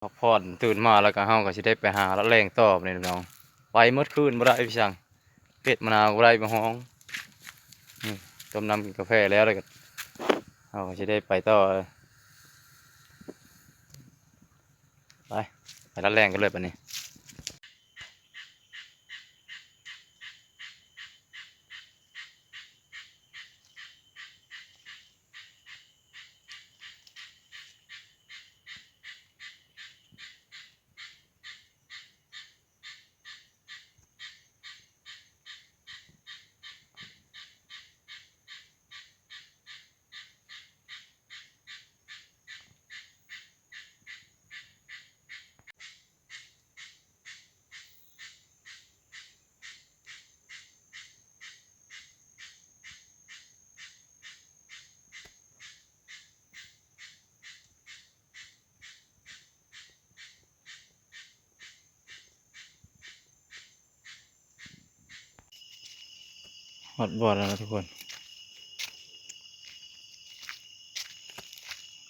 ພັກຜ່ອນ ຕື່ນມາແລ້ວກໍ ເຮົາກໍຊິໄດ້ໄປຫາລະແລ່ງຕໍ່ບາດນີ້ພີ່ນ້ອງ. ໄປໝົດຄືນບໍ່ໄດ້ພີ່ຊ່າງ ເຮັດມະນາວກໍບໍ່ໄດ້ ບໍ່ຮ້ອງ. ນີ້ ຕົ້ມນ້ຳກິນກາແຟແລ້ວ ແລ້ວກໍ ເຮົາກໍຊິໄດ້ໄປຕໍ່. ໄປ ໄປລະແລ່ງກັນເລີຍບາດນີ້. ຮອດບ່ອນແລ້ວນະທຸກຄົນ.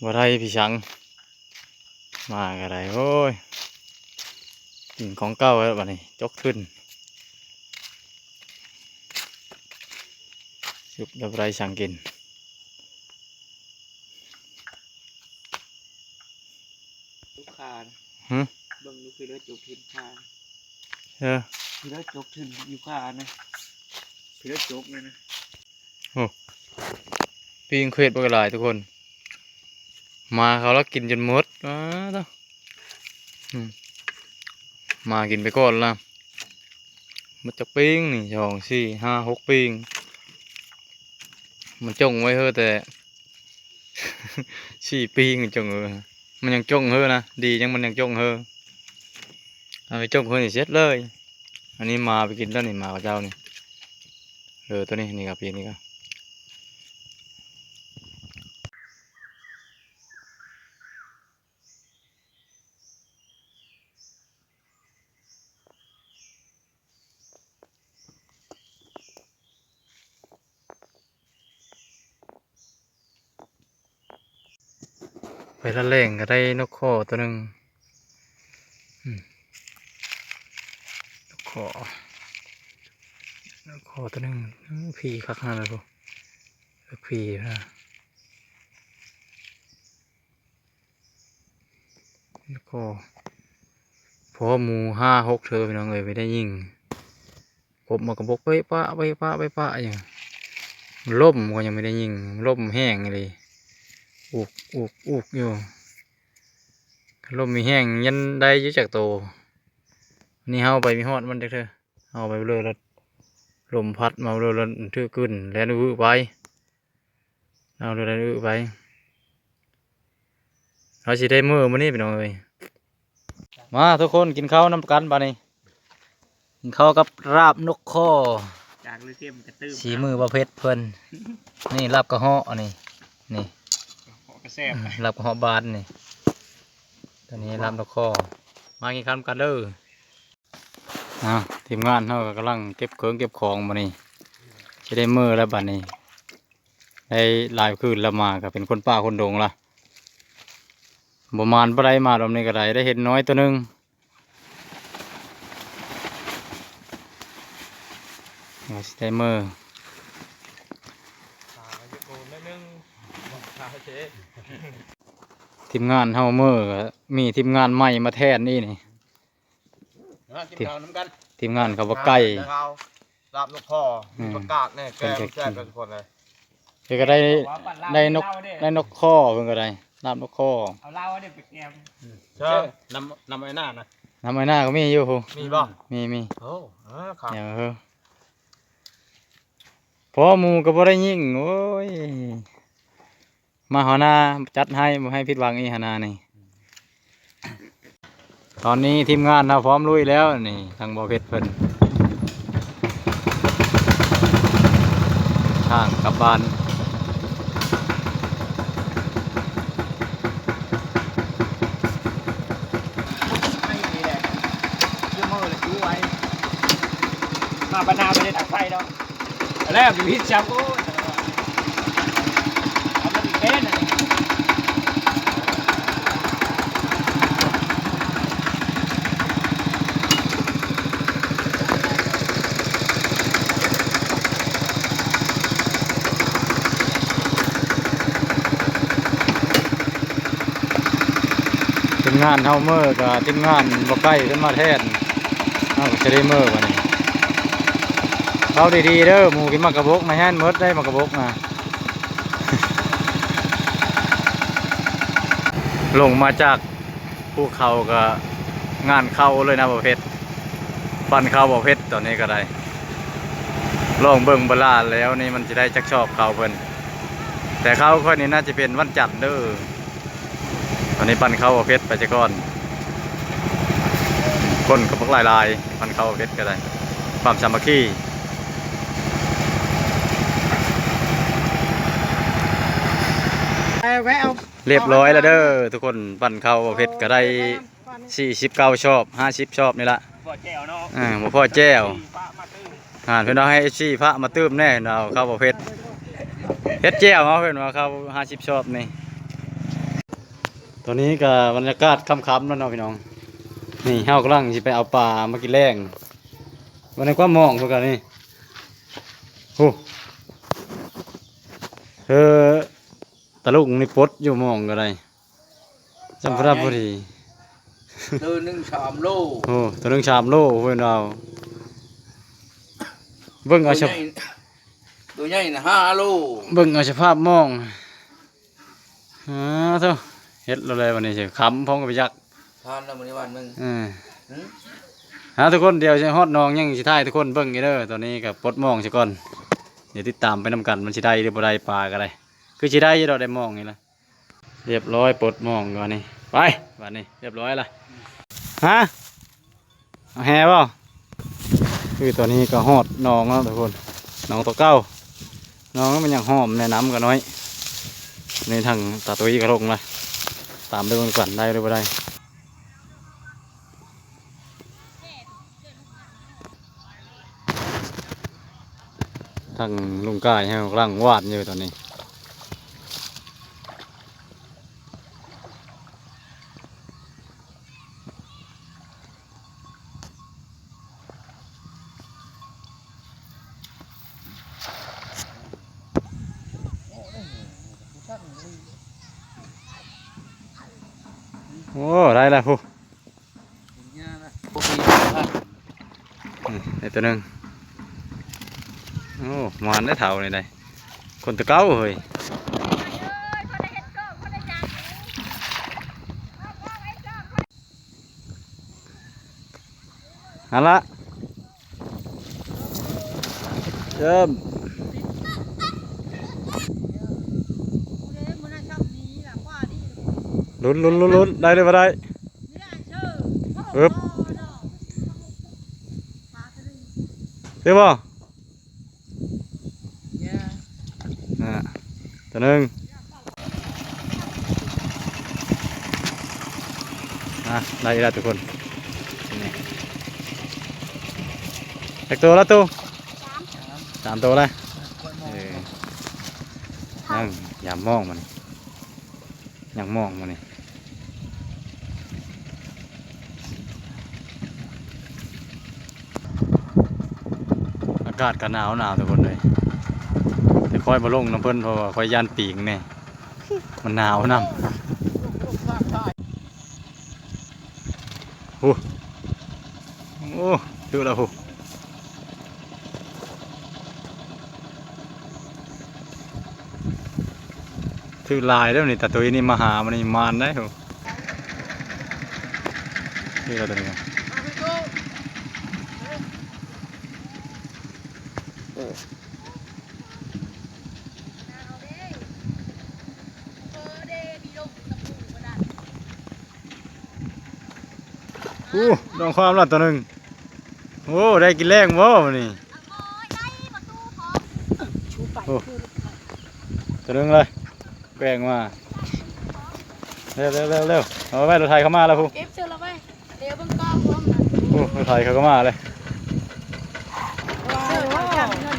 ບໍ່ໄດ້ພີ່ຊ່າງ ມາກໍໄດ້. ໂອ້ຍ ກິນຂອງເກົ່າແລ້ວບາດນີ້ ຈົກທຶນ ສຸບແລ້ວບໍ່ໄດ້ຊ່າງກິນ. ຢູ່ຄານະ ຫຶ ເບິ່ງດູ ຄືເລືອດຈົກທຶນຄານະ. ເອີ ຄືເລືອດຈົກທຶນຢູ່ຄານະ ຄືເລືອດຈົກເລີຍນະ. ໂອ້ ປີ້ງເຂດບັກຫຼາຍທຸກຄົນ ໝາເຂົາລະກິນຈົນໝົດ. ອ້າ ຕະ ອືມ ໝາກິນໄປກ່ອນລະ. ໝົດຈັກປີ້ງນີ້ ສອງ ສີ່ ຫ້າ ຫົກປີ້ງ ມັນຈົ່ງໄວ້ເຮີແຕ່ ສີ່ປີ້ງຈົງເຮີ ມັນຍັງຈົ່ງເຮີນະ ດີຈັ່ງມັນຍັງຈົ່ງເຮີ ເອົາໄປຈົ່ງເຮີນີ້ເສັດເລີຍ. ອັນນີ້ໝາໄປກິນແລ້ວນີ້ ໝາຂະເຈົ້ານີ້. ເອີ ໂຕນີ້ ນີ້ກໍ ປີ້ງນີ້ກໍ ໄປລະແລ່ງກໍໄດ້ນົກຄໍໂຕໜຶ່ງ ອືມ ນົກຄໍ ນົກຄໍໂຕໜຶ່ງ. ເອີ ຜີຄັກຂະໜາດນັ້ນພຸ້ນ ຜີນະ. ແລ້ວກໍພໍໝູຫ້າຫົກເທື່ອພີ່ນ້ອງເອີຍ ໄປໄດ້ຍິງ ກົບມາກະບົກເປ້ຍປະ ເປ້ຍປະ ເປ້ຍປະຢູ່ ລົມກໍຍັງໄປໄດ້ຍິງ ລົມແຮງອີ່ຫຼີ ອຸກ ອຸກ ອຸກຢູ່. ລົມມີແຮງຍັນໄດ້ຢູ່ຈັກໂຕ ນີ້ເຮົາໄປມີຮອດມັນຈັກເທື່ອ ເຮົາໄປເລີຍ ລົມພັດມາເລີຍ ຖືກຂຶ້ນແລ່ນວືໄປ. ເອົາໂລດໄດ້ໄປ ເຮົາຊິໄດ້ມື້ມື້ນີ້ພີ່ນ້ອງເອີຍ. ມາທຸກຄົນ ກິນເຂົ້ານຳກັນບາດນີ້ ກິນເຂົ້າກັບລາບນົກຄໍ ຈາກຫຼືເຄັມກະຕື່ມ ສີມືບ່າວເພັດເພິ່ນ. ນີ້ລາບກະເຫາະອັນນີ້ ນີ້ ກະເຫາະກະແຊບ ອືມ ລາບກະເຫາະບານນີ້ ຕອນນີ້ລາບນົກຄໍ ມາກິນເຂົ້ານຳກັນເດີ. ອ່າ ທີມງານເຮົາກໍກຳລັງເກັບເຄື່ອງເກັບຂອງບາດນີ້ ຊິໄດ້ມື້ແລ້ວບາດນີ້ ໄດ້ຫຼາຍຄືນແລ້ວ ມາກໍເປັນຄົນປ່າຄົນດົງລະ ບໍ່ໝານປານໃດ ມາລອບນີ້ກໍໄດ້ ໄດ້ເຫັນນ້ອຍໂຕໜຶ່ງ ວ່າຊິໄດ້ມື້ ທີມງານເຮົາມື້ກໍມີທີມງານໃໝ່ມາແທນອີກນີ້. ມາກິນເຂົ້ານຳກັນ ທີມງານເຂົາບໍ່ໄກ ລາບນົກຄໍ ອືມ ມີຜັກກາດແດ່ ແກງແຊບທຸກຄົນເລີຍ. ເອີ ກໍໄດ້ ໄດ້ນົກ ໄດ້ນົກຄໍເພິ່ນກໍໄດ້ ລາບນົກຄໍ ເອົາເຫຼົ້າເດ້ໄປແກງ ເຊີ ນ້ຳ ນ້ຳໄອໜ້ານະ ນ້ຳໄອໜ້າກໍມີຢູ່ພຸ້ນ ມີບໍ່ ມີ ມີ ໂອ້ ເອີ ຄັກ ເອີ ພໍໝູກໍບໍ່ໄດ້ຍິງ ໂອ້ຍ. ມາຫົວໜ້າຈັດໃຫ້ ບໍ່ໃຫ້ຜິດຫວັງອີກຫົວໜ້ານີ້. ຕອນນີ້ທີມງານເຮົາພ້ອມລຸຍແລ້ວນີ້ ທາງບ່າວເພັດເພິ່ນ ທາງກັບບ້ານ ມາບັນນາບໍ່ໄດ້ຕັດໄຟດອກ. ແລ້ວຢູ່ເຮັດຈັງ ໂອ້ຍ ເອົາມັນເປັນອັນນີ້ ເ ທີມງານເຮົາເມີ ກໍທີມງານບໍ່ໄກເພິ່ນມາແທນ ເຮົາກໍຊິໄດ້ເມີບັດນີ້. ເອົາດີໆເດີ ໝູ່ກິນໝາກກະບົກນະ ແຮ່ນໝົດໄດ໋ ໝາກກະບົກນະ. ລົງມາຈາກພູເຂົາກໍງານເຂົ້າເລີຍນະ ບໍ່ເພັດ ປັ່ນເຂົ້າບໍ່ເພັດ. ຕອນນີ້ກໍໄດ້ລອງເບິ່ງເວລາແລ້ວນີ້ ມັນຊິໄດ້ຈັກຊອບເຂົ້າເພິ່ນ ແຕ່ເຂົ້າຂ້ອຍນີ້ໜ້າຈະເປັນວັນຈັນເດີ. ຕອນນີ້ປັ່ນເຂົ້າເອົາເຜັດໄປຊະກ່ອນ ຄົນກໍບໍ່ຫຼາຍໆ ປັ່ນເຂົ້າເອົາເຜັດກໍໄດ້ ຄວາມສາມັກຄີ. ແວ່ເອົາ ລຽບຮ້ອຍແລ້ວເດີທຸກຄົນ ປັ່ນເຂົ້າເອົາເຜັດກໍໄດ້ສີ່ສິບເກົ້າຊອບ ຫ້າສິບຊອບນີ້ລະ ບໍ່ພໍແຈ່ວເນາະ ເອີ ບໍ່ພໍແຈ່ວ. ອ່າ ເພິ່ນເອົາໃຫ້ເອັຟຊີພາມາຕື່ມແດ່ ເພິ່ນເອົາເຂົ້າບໍ່ເຜັດ ເຮັດແຈ່ວເອົາ ເພິ່ນວ່າເຂົ້າຫ້າສິບຊອບນີ້. ຕອນນີ້ກໍບັນຍາກາດຄ່ຳໆແລ້ວເນາະພີ່ນ້ອງ ນີ້ເຮົາກຳລັງຊິໄປເອົາປາມາກິນແລງ. ບັນຍາກາດໝອງເພິ່ນກໍນີ້ ໂຫ ເອີ ຕາລຸງນີ້ປົດຢູ່ໝອງກໍໄດ້ ຈຳບໍ່ໄດ້ພໍດີ ໂຕໜຶ່ງສາມໂລ ໂອ້ ໂຕໜຶ່ງສາມໂລເພິ່ນເອົາ ເບິ່ງເອົາ ໂຕໃຫຍ່ ໂຕໃຫຍ່ນະຫ້າໂລ ເບິ່ງເອົາສະພາບໝອງ. ອ້າໂທ້ ເຮັດແລ້ວແຫຼະບັດນີ້ຊິ ຄຳພ້ອມກັບໄປຈັກ ທານແລ້ວມື້ນີ້ບ້ານເມືອງ ເອີ ຫື ຫາທຸກຄົນ ດຽວຊິຮອດໜອງ ຍັງຊິຖ່າຍໃຫ້ທຸກຄົນເບິ່ງອີກເດີ. ຕອນນີ້ກໍປົດໝອງຊະກ່ອນ ດຽວຕິດຕາມໄປນຳກັນ ມັນຊິໄດ້ຫຼືບໍ່ໄດ້ ປາກໍໄດ້ ຄືຊິໄດ້ຢູ່ດອກ ໄດ້ໝອງນີ້ລະ. ລຽບຮ້ອຍ ປົດໝອງກ່ອນນີ້ ໄປ ບາດນີ້ລຽບຮ້ອຍລະ ຮະ ເອົາແຮ່ບໍ່? ຄືຕອນນີ້ກໍຮອດໜອງແລ້ວທຸກຄົນ ໜອງຕົວເກົ່າ ໜອງມັນຍັງຫອມແນ່ ນ້ຳກໍນ້ອຍ. ນີ້ທາງຕາຕຸ້ຍກໍລົງລະ ຕາມໄປເບິ່ງກັນ ໄດ້ຫຼືບໍ່ໄດ້. ທາງລຸງກາຍເຮົາກຳລັງຫວ່ານຢູ່ຕອນນີ້. ໂອ້ ໄດ້ລະພຸ້ນ ອືມ ໄດ້ຕົວໜຶ່ງ. ໂອ້ ໝານເດ້ເຖົ້ານີ້ໄດ໋ ຄົນແຕ່ເກົ່າເຮີ້ຍ. ຫັ້ນລະ ເລີ່ມ ລຸ້ນໆໆໆ ໄດ້ຫຼືບໍ່ໄດ້? ອຶບ ຖືບໍ່? ອ່າ ຕົວໜຶ່ງ ອ່າ ໄດ້ອີກແລ້ວທຸກຄົນ. ນີ້ ຈັກໂຕລະຕູ້? ສາມ ສາມໂຕລະ. ເອີ ຍັງ ຍາມມອງມັນ ຍັງມອງມື້ນີ້ ອາກາດກໍໜາວໆ ທຸກຄົນເອີຍ ແຕ່ຂ້ອຍບໍ່ລົງນຳເພິ່ນ ເພາະວ່າຂ້ອຍຢ້ານປີງແດ່ ມັນໜາວນຳ. ໂອ້ ໂອ້ ຖືກແລ້ວພຸ້ນ ຖືກຫຼາຍແລ້ວນີ້ ຕາຕຸ້ຍນີ້ມາຫາມື້ນີ້ໝານໄດ໋. ໂອ້ ຖືກແລ້ວຕົວນີ້ ເອີ. ໂອ້ ດອງຄວາມລະຕົວໜຶ່ງ. ໂອ້ ໄດ້ກິນແລງບໍ່ມື້ນີ້? ໂອ້ ຕົວໜຶ່ງເລີຍ ແກວ່ງມາ. ເລັວໆໆໆ ເອົາໄວ້ລົດໄຖເຂົ້າມາແລ້ວພຸ້ນ ເກັບເຊື່ອລະໄວ້. ດຽວເບິ່ງກ້ອງພ້ອມນະ. ໂອ້ ລົດໄຖເຂົາກໍມາເລີຍ. ເຊື່ອໄວ້ ເອົາເງິນ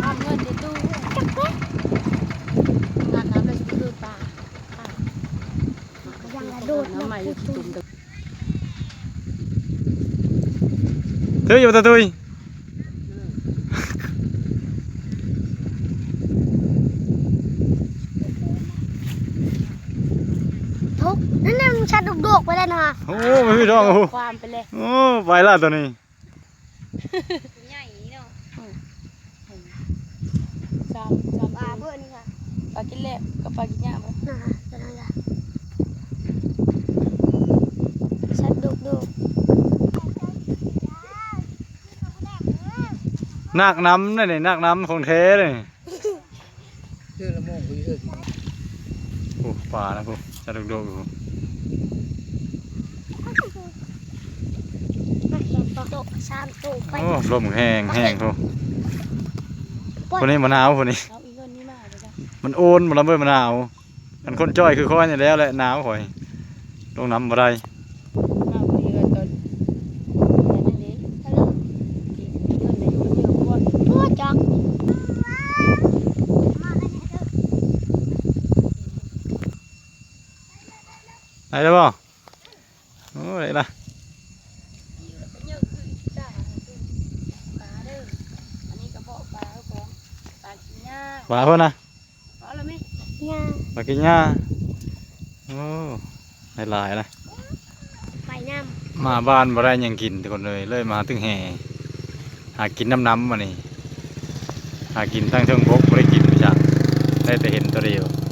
ເອົາເງິນໃນຕູ້ ຈັກໄວ້ ງານນ້ຳແລ້ວຊິໄປຄືປາ ປາ ຍັງລະໂດດ ນ້ຳໃໝ່ຢູ່ຂີ້ຕຸ່ມ. ຖືຢູ່ຕາຕຸ້ຍ. ທຸກ ຊັດດຸກໆ ໄປແລ້ວນະ. ໂອ້ ພີ່ນ້ອງ ໂອ້ ຄວາມໄປເລີຍ. ໂອ້ ໄປລະຕົວນີ້ ໃຫຍ່ເນາະ. ອືມ ຊ້ຳ ຊ້ຳ ປາເບິ່ງນີ້ຄ່ະ ປາກິນແລ້ວກັບປາກິນຫຍ້າບໍ່? ນະ ຕົວນັ້ນລະ ຊັດດຸກໆ. ນາກນ້ຳເດ້ນີ້ ນາກນ້ຳຂອງແທ້ເດ້ນີ້. ເທື່ອລະໂມງ ໂອ້ ປານະພຸ້ນ ຈັກດົກໆ ໂຕ ສາມໂຕໄປ. ໂອ້ ລົມແຮງໆ ພຸ້ນ ພຸ້ນນີ້ບໍ່ໜາວ ພຸ້ນນີ້ ເອົາອີເງິນນີ້ມາເດີ. ມັນໂອນບໍ່ລະເບີຍ ມັນໜາວ. ຄັນຄົນຈ້ອຍຄືຂ້ອຍນີ້ແລ້ວແຫຼະ ໜາວຂ້ອຍ ລົງນ້ຳບໍ່ໄດ້. ມາເຮືອນຕອນນັ້ນເດ້ ເດີນໄດ້ຢູ່ຄົນດຽວກ່ອນ ບໍ່ຈັກ ໄດ້ແລ້ວບໍ່? ໂອ້ ໄດ້ລະ ປາເດີ ອັນນີ້ກະເພາະປາເຮົາຂອງ ປາກິນຫຍ້າ ປາເພິ່ນນະ. ເອົາລະແມ່ ຫຍ້າ ມາກິນຫຍ້າ. ໂອ້ ຫຼາຍໆ ນະ ໄປນຳ. ມາບ້ານບໍ່ໄດ້ຫຍັງກິນທຸກຄົນເອີຍ ເລີຍມາຕຶກແຫ່ຫາກິນນຳນ້ຳ ບາດນີ້ ຫາກິນທາງເທິງບົກບໍ່ໄດ້ກິນ ໄດ້ແຕ່ເຫັນໂຕດຽວ.